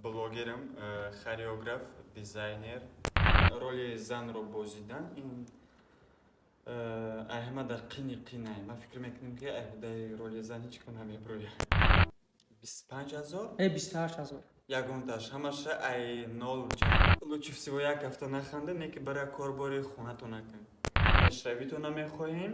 Блогерам, хореограф, дизайнер. Роли занро бозидан ин ай ҳама дар қини қинай. Ман фикр мекунам, ки ай ҳудаи роли зан ҳеҷ кам намеброяд. 25 000. 28 000. Ягонташ ҳамаша ай нол. Лучше всего як ҳафта наханда, не ки барои корбори хонато накун. Пешравитон намехоҳем.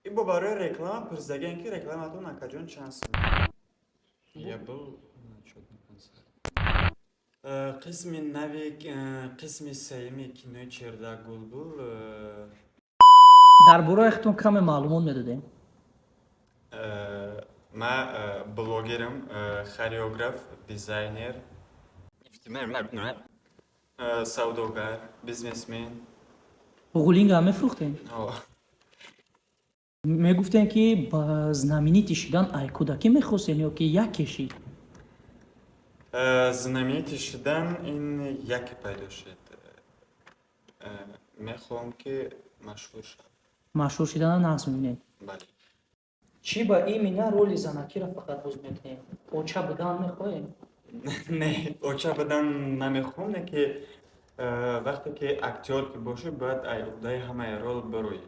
И бо барои реклама пурсидаген, ки рекламатон, акаҷон, чанд сум. Я был на отчетный концерт. Қисми нави, қисми сеюми кинои Чердак Булбул. Дар бораи худтон каме маълумот медодем. Ман блогерам, хореограф, дизайнер, савдогар, бизнесмен. Ғулинга мефурӯхтем? О. Мегуфтем, ки ба знаменитый шидан ай кӯдакӣ мехостем ё ки як кешид? Знаменитый шудан ин яке пайдо шуд. Мехоҳам, ки машҳур шавам. Машҳур шидана нағз мебинед? Бале. Чӣ ба именно роли занакиро фақат боз мекунем? Оча будан мехоҳем? Не, оча будан намехоҳам, не ки вақте ки актёр ки бошӣ, бояд ай уҳдаи ҳамаи рол бароӣ.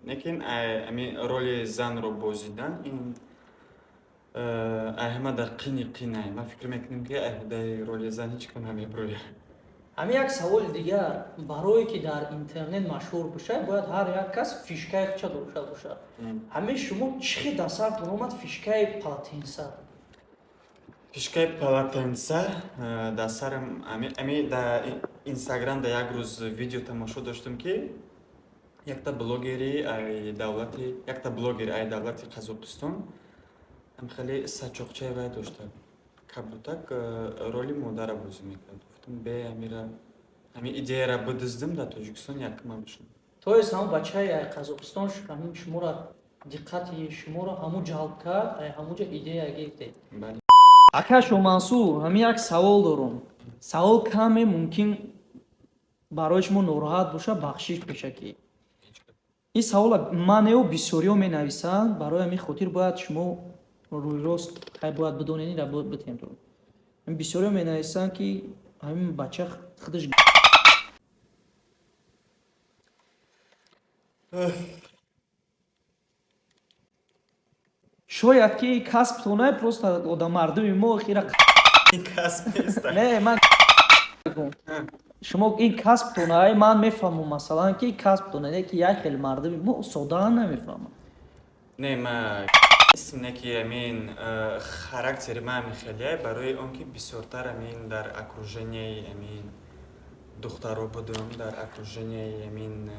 Лекин ами роли занро бозидан ин ай ҳама дар қини қинай. Ман фикр мекунам, ки ай ҳудаи роли зан ҳеҷ кам намеброяд. Ҳамин як саволи дигар: барое ки дар интернет машҳур бошад, бояд ҳар як кас фишкаи худша дошта бошад. Ҳамин шумо чӣ хел дар сартон омад фишкаи полотенца? Фишкаи полотенца дар сарам ами дар Инстаграм дар як рӯз видео тамошо доштам, ки якта блогери ай давлати, якта блогер ай давлати Қазоқистон ам хеле сачоқчаи вай дошта, кабутак, роли модара бозӣ мекард. Гуфтам, бе амира, ҳамин идеяра бидиздим, дар Тоҷикистон якма бошам. То есть ҳамон бачаи ай Қазоқистон ҳамин шуморо, диққати шуморо ҳамун ҷалб кард, ай ҳамунҷо идея гирифтед? Бале. Ака Шомансур, ҳамин як савол дорум. Савол каме мумкин барои шумо нороҳат бошад, бахшиш пешакӣ. Ин савола манео бисёриҳо менависанд, барои ҳамин хотир бояд шумо рӯйрост хай бояд бидонед, ира битем. Бисёриҳо менависанд, ки ҳамин бача худаш шояд ки касбтонай, просто одам, мардуми мо хира. Ин касб нест. Не, ман шумо ин касбтонай, ман мефаҳмам, масалан, ки касбтонай, ки як хел мардуми мо сода намефаҳмам. Не, ма исм не, ки амин характери ман ҳамин хеле, барои он ки бисёртар амин дар окруженияи амин духтаро будам, дар окруженияи амин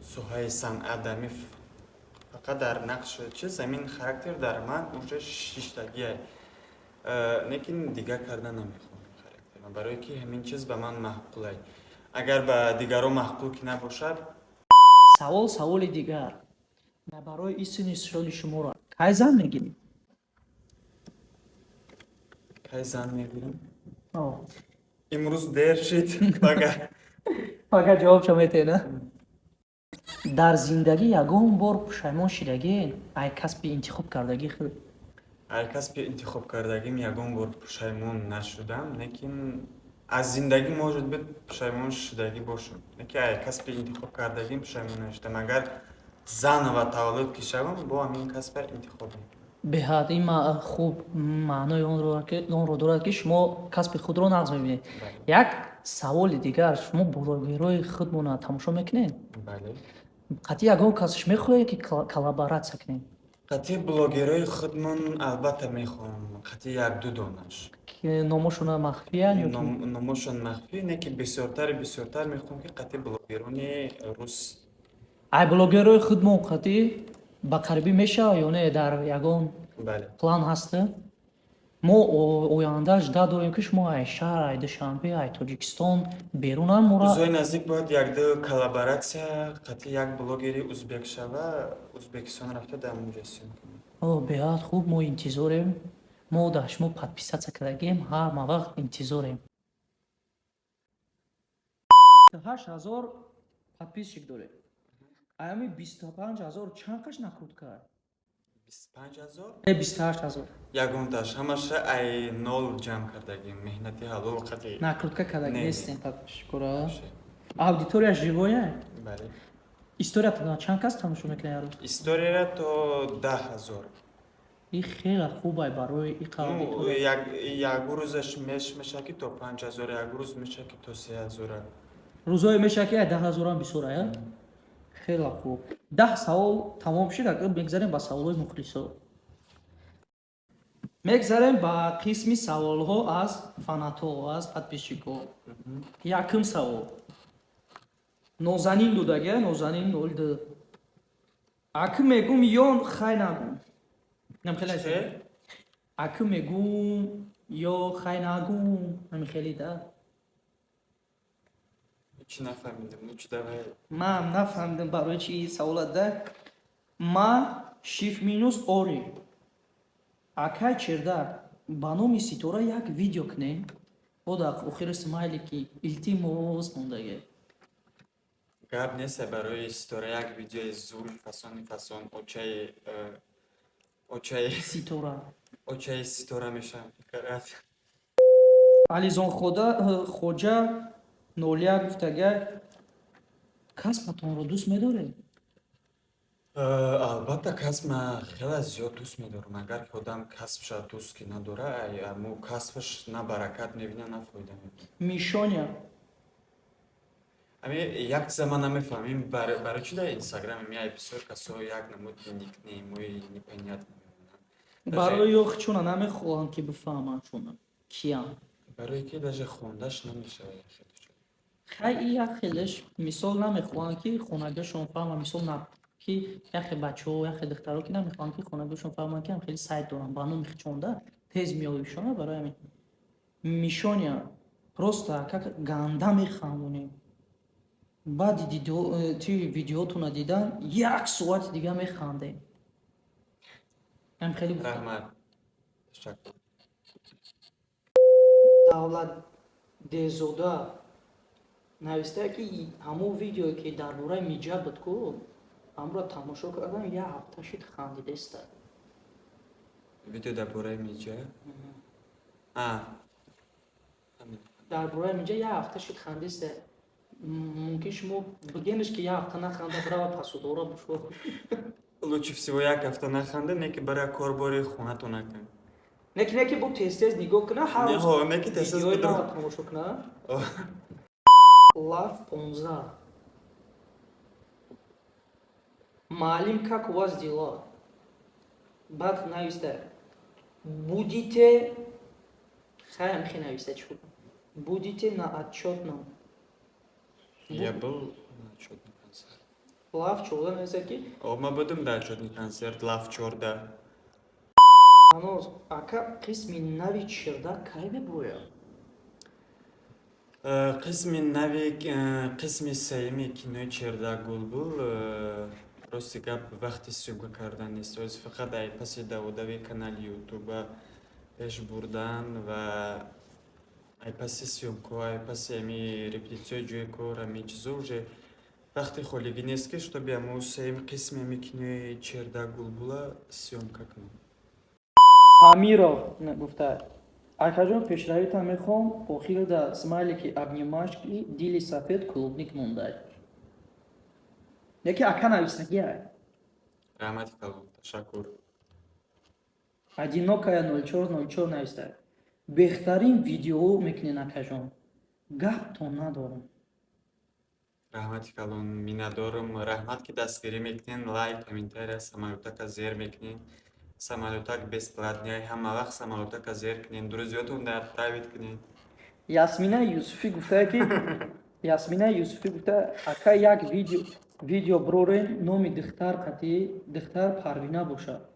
соҳаи санъат, ами фақат дар нақш чиз, амин характер дар ман уже шиштагиай. Лекин дигар карда намехоҳам характерам, барое ки ҳамин чиз ба ман маъқулай, агар ба дигарон маъқул ки набошад. Савол, саволи дигар барои истини соли шуморо: кай зан мегиред? Кай зан мегирам? Имрӯз дер шид, пага. Пага ҷавобшо метиҳед, а? Дар зиндагӣ ягон бор пушаймон шидагӣ ай касби интихоб кардагии худ? Ай касби интихоб кардагим ягон бор пушаймон нашудам, лекин аз зиндагӣ, может быть, пушаймон шудагӣ бошам, лекин ай касби интихоб кардагим пушаймон нашудам. Агар заново таваллуд ки шавам, бо ҳамин касба интихоб мекунам. Беҳад ин хуб маънои онро дорад, ки шумо касби худро нағз мебинед. Як саволи дигар: шумо блогерҳои худмона тамошо мекунед? Бале. Қатъи ягон касш мехоҳед, ки коллаборатсия кунед? Қатъи блогерҳои худмон албатта мехоҳам, қатъи якду донаш. Номошона махфиян ё? Номошон махфӣ, не ки бисёртар мехоҳам, ки қатъи блогерони рус. Ай блогерҳои худмон қатъи ба қарибӣ мешавад ё не, дар ягон Бале. план ҳаста? Мо оянда жда дорем, ки шумо ай шаҳр, ай Душанбе, ай Тоҷикистон берунам мора. Рӯзҳои наздик бояд якду коллаборатсия қатъи як блогери узбек шава, Узбекистон рафта, дар онҷо съёмка кунем. О, беҳад хуб, мо интизорем. Мо дар шумо подписаться кардагием, ҳама вақт интизорем. 8000 подписчик доред. Аями 25 000 чанд қаш накрутка? 25 000. 28 000. Ягонташ, ҳамаша ай нол ҷамъ кардагим, меҳнати ҳалол қати. Накрутка кардаги Не, не. нестем, шукура. Аудитория живоя? Бале. Историятона чанд кас тамошо мекунад як рӯз? Историяра то 10 000. И хеле хубай барои иқа Ну, аудитория. як рӯзаш меша, ки то 5000, як рӯз меша, ки то 3000. Рӯзое мешавад, ки 10 000-ам бисёр ая. Хеле хуб, 10 савол тамом шуд. Агар мегзарем ба саволҳои мухлисо, мегзарем ба қисми саволҳо аз фанатҳо, аз подписчикҳо. Якум савол Нозанин додагия, Нозанин 02. Акы мегум ё хай нагум? Нам хеле. Че? Акы мегум ё хай нагум, ҳами хеле да. Чӣ, нафаҳмидам. Ну чӣ, давай. Ман нафаҳмидам, барои чи саволат да. Ма шиф минус ори. Акай Чердак, ба номи Ситора як видео кунем. Бода охири смайлики илтимос мондаге. Гап нест, барои Ситора як видеои зури фасони фасон, очаи очаи Ситора. Очаи Ситора мешавам. Карат. Ализон Хода Хоҷа 01 гуфтага: касбатонро дӯст медоред? Албатта, касб хеле зиёд дӯст медорам. Агар ки одам касбша дӯст ки надора, ай, мо касбаш на баракат мебина, на фоида мебина. Мишоня. Ами як чиза ман намефаҳмем, барои чӣ дар Инстаграме меай бисёр касо як намуд никнеймои непонятно мемонанд. Барои ё чуна намехоҳам, ки бифаҳманд чуна киян. Барое ки даже хондаш намешавад як хеле. Хай, и як хелеш, мисол, намехоҳанд, ки хонагиашон фаҳманд, мисол, на ки яхе бачаҳо, яхе духтаро, ки намехоҳанд, ки хонагиашон фаҳманд, ки ҳам хеле сайт доранд ба номи хичонда, тез меоишона. Барои ҳамин, Мишоня, просто как ганда механдонем. Баъди ти видеотона дидан як соати дига механдем. Ҳам хеле гуфтам. Раҳмат, ташаккур. Давлат Дезода нависта, ки ҳамон видеое, ки дар бораи миҷа буд ку, ҳамро тамошо кардам, як ҳафта шид, хандидаиста. Видео дар бораи миҷа? А. Дар бораи миҷа як ҳафта шид, хандиста. Мумкин шумо бигенеш, ки як ҳафта наханда, бирава пасудора бушо. Лучше всего як ҳафта наханда, не ки барои корбори хонатон накун. Не ки бо тез тез нигоҳ куна ҳар Не, рӯз. ҳо, не ки тез-тез Видеои бидро. нава тамошо куна. Лав 15. Маълим, как у вас дела? Баъд нависта: будите хаям хи нависта, чӣ будите на отчетном. Я был на отчетный концерт. Лав 14 нависта, ки О, ма будем дар отчетный концерт Лав 14. Ҳаноз ака, қисми нави Чирда кай мебояд? Қисми нави, қисми сеюми кинои Чердак Гулбул, рости гап, вақти съёмка кардан нест. Оз фақат ай паси даводави канали Ютуба пеш бурдан ва ай паси съёмкаҳо, ай паси ами репетитсияи ҷои кор, ами чизо уже вақти холигӣ нест, ки чтобы аму сеюм қисми ами кинои Чердак Гулбула съёмка кунем. Памиров гуфта: акаҷон, пешравитам мехоҳам. Охир да смайлики обнимашки, дили сафед, клубник мондай. Яке ака нависагия. Раҳмати калон, ташаккур. Одинокая 0404 нависта: беҳтарин видео мекунен, акаҷон, гаптон надорам. Раҳмати калон, миннатдорам. Раҳмат, ки дастгирӣ мекунен, лайк, комментария, самолётака зер мекунен. Самолётак бесплатный, ҳама вақт самолётака зер кунен, друзьётон дар отправить кунен. Ясмина Юсуфӣ гуфта, ки Ясмина Юсуфӣ гуфта: ака, як видео брорен, номи духтар қатӣ, духтар Парвина бошад.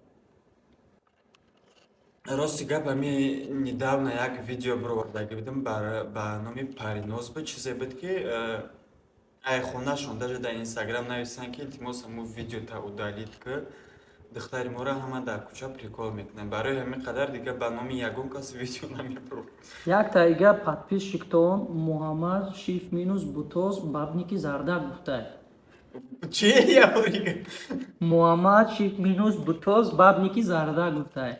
Рости гап, ами недавно як видео бировардагӣ будам ба номи Париноз буд, чизе буд, ки ай хонашон даже дар Инстаграм нависанд, ки илтимос, ҳамун видеота удалить ки, духтари моро ҳама дар кӯча прикол мекунанд. Барои ҳамин қадар дига ба номи ягон кас видео намебурам. Як тайга подписчиктон Муҳаммад шиф минус бутоз бабники зардак гуфта. Чи я борига? Муҳаммад shift минус бутоз бабники зарда гуфтай: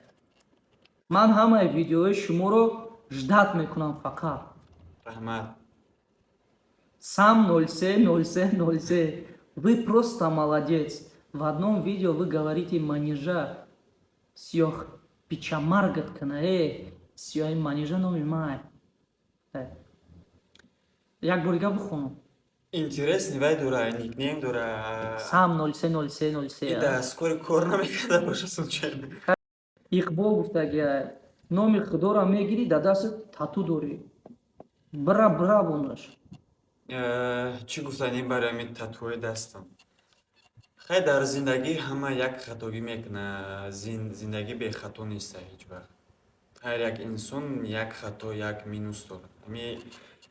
ман ҳамаи видеои шуморо ждать мекунам фақат. Раҳмат. Сам 03 03 03, вы просто молодец. В одном видео вы говорите: «Манижа сиёх пичамаргат кана». Сиёҳи Манижа номи май. Як борига бихонам. Интересный вай дора, никнейм дора. Сам 03 03 03. И да, скоро кор намекарда боша случайно. Иқбол гуфтаги: номи худоро мегирӣ, дар дастат тату дорӣ, бира бира бонаш. Чӣ гуфтанем барои ҳамин татуои дастам? Хай, дар зиндагӣ ҳама як хатогӣ мекунад. Зиндагӣ бехато неста ҳеҷ вақт. Ҳар як инсон як хато, як минус дорад. Ҳами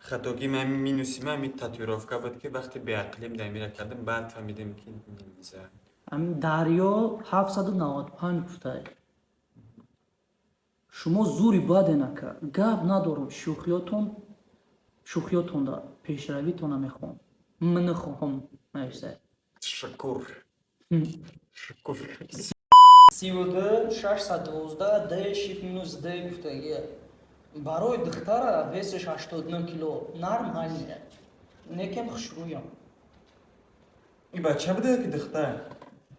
хатогӣ ман, минуси ман ҳами татуировка буд, ки вақте беақлим дамира кардам, баъд фаҳмидем, ки нельзя. Ҳамин Дарё 795 гуфтай: шумо зури баде нака, гап надорам, шӯхиётонда пешравитона мехоҳам, мехоҳам, нависай. Ташаккур, шукур. 32 612 д shift минус д гуфтагия: барои духтара весаш 89 кило нормально, некем хушрӯям. И бача буда ё ки духтар?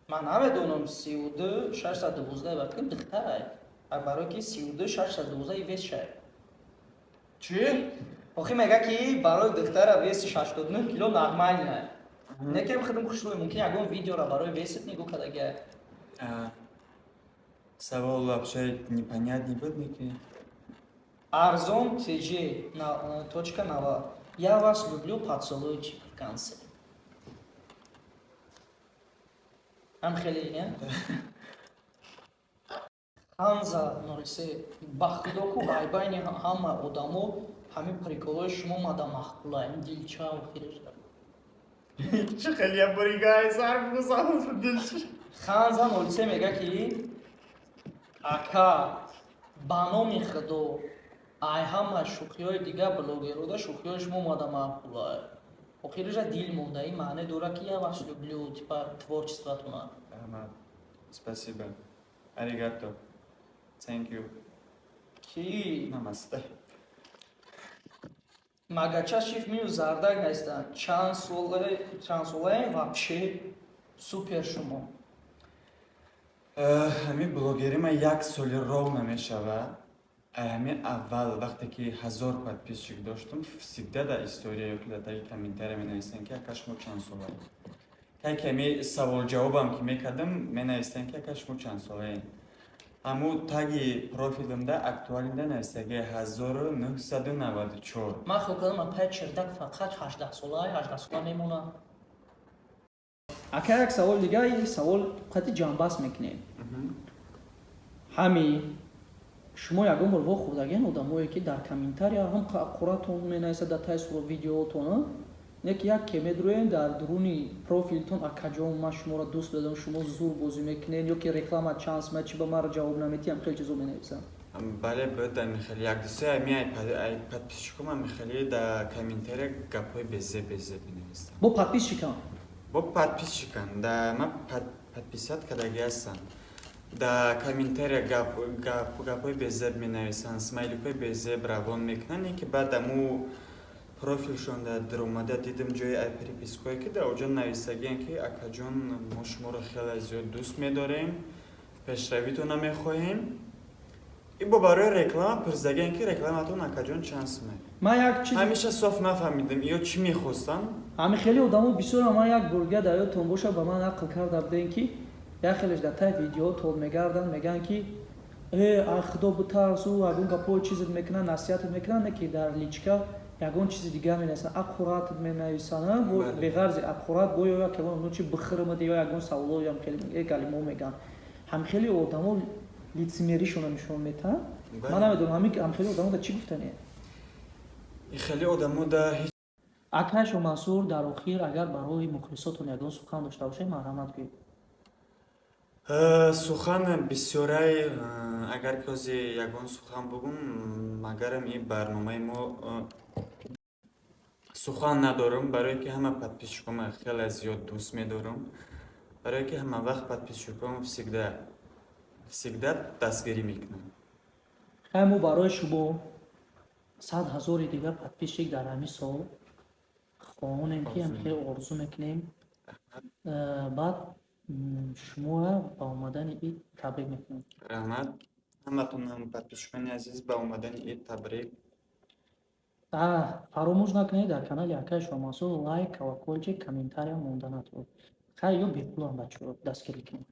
Ман намедонам, 32 612 ба фикрам, духтарай. А барои ки 32 612 весшай. Чӣ? Охи мега, ки барои духтара веси 89 кило нормально, некем худам хушрӯй. Мумкин ягон видеора барои весит нигоҳ кардагия. А, савол вообще непонятный буд, неки. Арзон тж точка нава, я вас люблю, поцелуйчик в конце. Ҳам хеле не Ханза 03: ба худо ку, айбайни ҳама одамо ҳамин приколои шумо мада маъқула, дилча охираш. Чӣ хеле буригай сар бузан дилча. Ханза 03 мега, ки ака, ба номи худо, ай ҳама шӯхиҳои дигар блогерода шӯхиҳои шумо мада маъқула. Охириша дил монда, ин маъне дорад, ки я вас люблю, типа творчествотона. Раҳмат, спасибо, аригато, thank you. Ки Намасте. Магача shift минус зардак нестанд: чанд солаем вообще, супер шумо. Ҳамин блогери ман як соли ровно мешавад. Ай ҳамин аввал, вақте ки 1000 подписчик доштум, всегда дар история ё ки дар таги комментария менависанд, ки ака, шумо чанд солаед. Кай ки ҳами савол-ҷавобам ки мекардам, менависанд, ки ака, шумо чанд солаед. Ҳаму таги профилимда актуалинда нависаги 1994. Ман хел кардам, апай чердак фақат 18 сола, 18 сола мемонад. Ака, як савол дига, ин савол қати ҷанбаст мекунем. Ҳами шумо ягон бор вохӯрдаген одамое, ки дар комментария ҳам қуратон менависад дар таи видеотон, не ки як ке медурӯем дар дуруни профилтон: «Акаҷон, ман шуморо дӯст додам, шумо зур бозӣ мекунед», ё ки «Реклама чанд сма, чи ба маро ҷавоб наметиҳам», хеле чизо менависанд? Бале, буд ами хеле якдусе ами ай подписчиком, ами хеле дар комментария гапҳои безеб безеб менависанд. Бо подписчикам? Бо подписчикам. Да, ман подписать кардаги ҳастам. Дар комментария гапҳои безеб менависанд, смайликҳои безеб равон мекунанд, не ки баъд аму профилшон дар даромада дидим, ҷои ай перепиское, ки дар оҷо нависагиян, ки акаҷон, мо шуморо хеле зиёд дӯст медорем, пешравитона мехоҳем. И бо барои реклама пурсидагиян, ки рекламатон, акаҷон, чанд сумай. Ман як чиз Ҳамеша соф нафаҳмидам, ё чӣ мехостанд. Ҳами хеле одамо бисёр. Ман як бурга дар ёдтон боша, ба ман нақл карда будем, ки як хелеш дар таи видеотон мегарданд, мегӯянд, ки ай худо битарсу, ягон гапҳои чизет мекунанд, насиҳатет мекунанд, не ки дар личка ягон чизи дигар менависанд, аққурат менависанд, беғарзи аққурат бо ё як чи бихӯрмад ё ягон саволоям хеле калимаҳо мегӯянд. Ҳам хеле одамо лицемеришона нишон метаҳанд. Ман намедонам, ҳам хеле одамо да чӣ гуфтане. Хеле одамо да ҳеҷ. Акашо Мансур, дар охир агар барои мухлисотон ягон сухан дошта бошед, марҳамат кунед. Сухан бисёрай, агар ки ҳози ягон сухан бугум, магарам ин барномаи мо. Сухан надорам, барое ки ҳама подписчикома хеле зиёд дӯст медорам, барое ки ҳама вақт подписчиком всегда, всегда дастгирӣ мекунам. Хай, мо барои шумо 100 000-и дигар подписчик дар ҳамин сол хоҳонем, ки ҳам хеле орзу мекунем. Баъд шуморо ба омадани ид табрик мекунем. Раҳмат ҳаматонам, подписчикони азиз, ба омадани ид табрик. Фаромӯш накунед, дар канали акаи Шоҳмансур лайк, колокольчик, комментария монда натавонед. Хай, ё бепулам, бачаҳо, дастгирӣ кунед.